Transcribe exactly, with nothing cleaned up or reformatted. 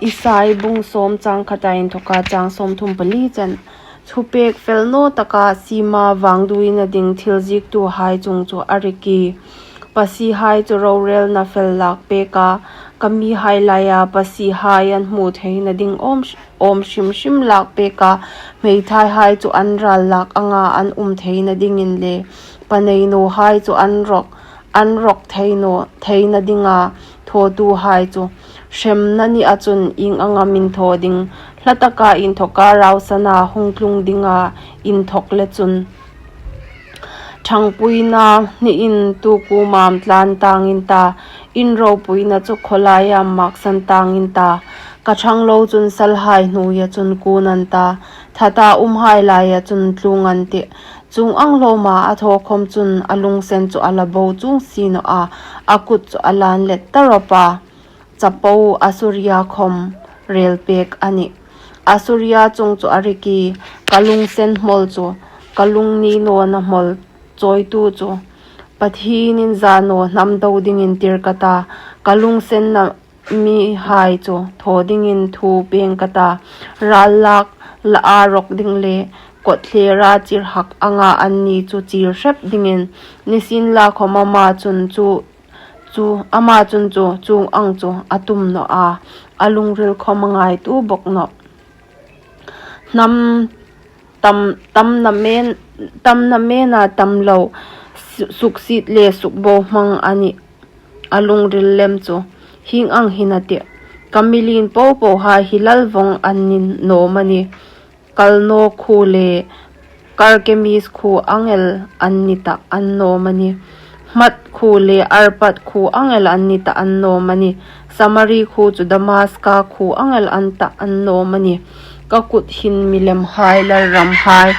Isai bung sawm chang khata inthoka chang sawmthum pali chen. Thupek fel naw taka sima vangduoina ding thil ziektuhai chung chu a rik ie. Pasiehai chu rorelna fel lak pek a, ka mihai laia pasiehai an hmu theina ding awm, awm hrim hrim lak pek a, hmeithaihai chu an ral lak anga an um theina dingin le, pa nei nawhai chu an rawk, an rawk thei naw, theina dinga thawtuhai chu. Hremna nia chun ieng anga min thaw ding? Hla taka inthoka rausana hung tlung dinga inthok le chun. Thangpuina hniin tu kuoma am tlan tang in ta, in ropuina chu khawlaia am maksan tang in ta. Ka thanglo chun salhai hnuoia chun kun an ta, thata umhai laia chun tlung an tih. Chuong ang hloma a thaw khom chun a lungsen chu a la bo chuong si naw a, a kut chu a lan let ta rawp a. Chapo Assuria khom rel pek a nih. Assuria chung chu a rik ie, ka lungsen hmawl chu, ka lungni nawna hmawl chawitu chu. Pathienin za naw hnam do dingin tir ka ta, ka lungsenna mihai chu thaw dingin thu peng ka ta. Ral lak la a rawk ding le, kawthlera chirhak anga anni chu chir hrep dingin. Nisienlakhom ama chun chu, chu, ama chun chu chuong ang chu a tum naw a, a lungril khom a ngaituo bok nawh. Hnam tam, tam namen, tam namena tam lo, su-, suksiet le sukbohmang a nih a lungril lem chu. Hieng ang hin a tih, ka mi lien popohai hi lal vawng an ni naw am a nih. Kalno khuo le Karkemis khuo ang el an ni ta an naw am a nih. Hamath khuo le Arpad khuo ang el an ni ta an naw am a nih. Samari khuo chu Damaska khuo ang el an ta an naw am a nih. Ka kut hin milimhai, lalramhai,